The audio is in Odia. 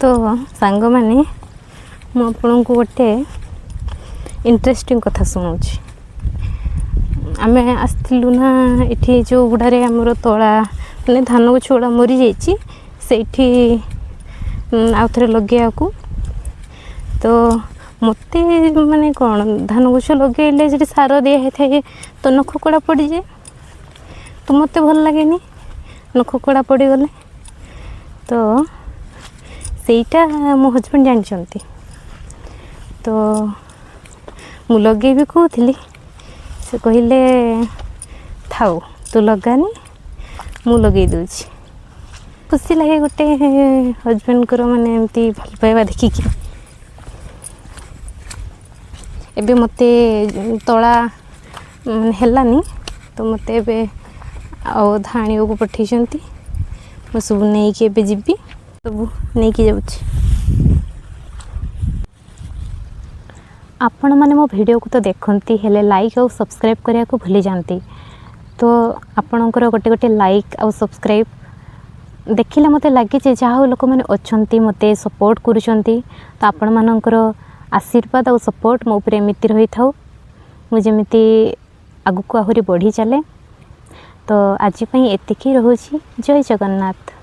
ତ ସାଙ୍ଗମାନେ, ମୁଁ ଆପଣଙ୍କୁ ଗୋଟେ ଇଣ୍ଟରେଷ୍ଟିଂ କଥା ଶୁଣାଉଛି। ଆମେ ଆସିଥିଲୁ ନା ଏଠି ଯେଉଁ ଗୁଡ଼ାରେ ଆମର ତଳା, ମାନେ ଧାନ ଗଛ ଗୁଡ଼ା ମରିଯାଇଛି, ସେଇଠି ଆଉ ଥରେ ଲଗେଇବାକୁ। ତ ମୋତେ ମାନେ କ'ଣ, ଧାନ ଗଛ ଲଗେଇଲେ ସେଠି ସାର ଦିଆ ହେଇଥାଏ, ତ ନଖ କଡ଼ା ପଡ଼ିଯାଏ। ତ ମୋତେ ଭଲ ଲାଗେନି ନଖ କଡ଼ା ପଡ଼ିଗଲେ। ତ ସେଇଟା ମୋ ହଜବେଣ୍ଡ ଜାଣିଛନ୍ତି। ତ ମୁଁ ଲଗେଇବି କହୁଥିଲି, ସେ କହିଲେ, "ଥାଉ, ତୁ ଲଗାନି, ମୁଁ ଲଗେଇ ଦେଉଛି।" ଖୁସି ଲାଗେ ଗୋଟେ ହଜବେଣ୍ଡଙ୍କର ମାନେ ଏମିତି ଭଲ ପାଇବା ଦେଖିକି। ଏବେ ମୋତେ ତଳା ମାନେ ହେଲାନି, ତ ମୋତେ ଏବେ ଆଉ ଅଧା ଆଣିବାକୁ ପଠେଇଛନ୍ତି। ମୁଁ ସବୁ ନେଇକି ଏବେ ଯିବି, ସବୁ ନେଇକି ଯାଉଛି। ଆପଣମାନେ ମୋ ଭିଡ଼ିଓକୁ ତ ଦେଖନ୍ତି, ହେଲେ ଲାଇକ୍ ଆଉ ସବସ୍କ୍ରାଇବ୍ କରିବାକୁ ଭୁଲି ଯାଆନ୍ତି। ତ ଆପଣଙ୍କର ଗୋଟେ ଗୋଟେ ଲାଇକ୍ ଆଉ ସବସ୍କ୍ରାଇବ୍ ଦେଖିଲେ ମୋତେ ଲାଗେ ଯେ ଯାହା ହଉ, ଲୋକମାନେ ଅଛନ୍ତି, ମୋତେ ସପୋର୍ଟ କରୁଛନ୍ତି। ତ ଆପଣମାନଙ୍କର ଆଶୀର୍ବାଦ ଆଉ ସପୋର୍ଟ ମୋ ଉପରେ ଏମିତି ରହିଥାଉ, ମୁଁ ଯେମିତି ଆଗକୁ ଆହୁରି ବଢ଼ି ଚାଲେ। ତ ଆଜି ପାଇଁ ଏତିକି ରହୁଛି। ଜୟ ଜଗନ୍ନାଥ।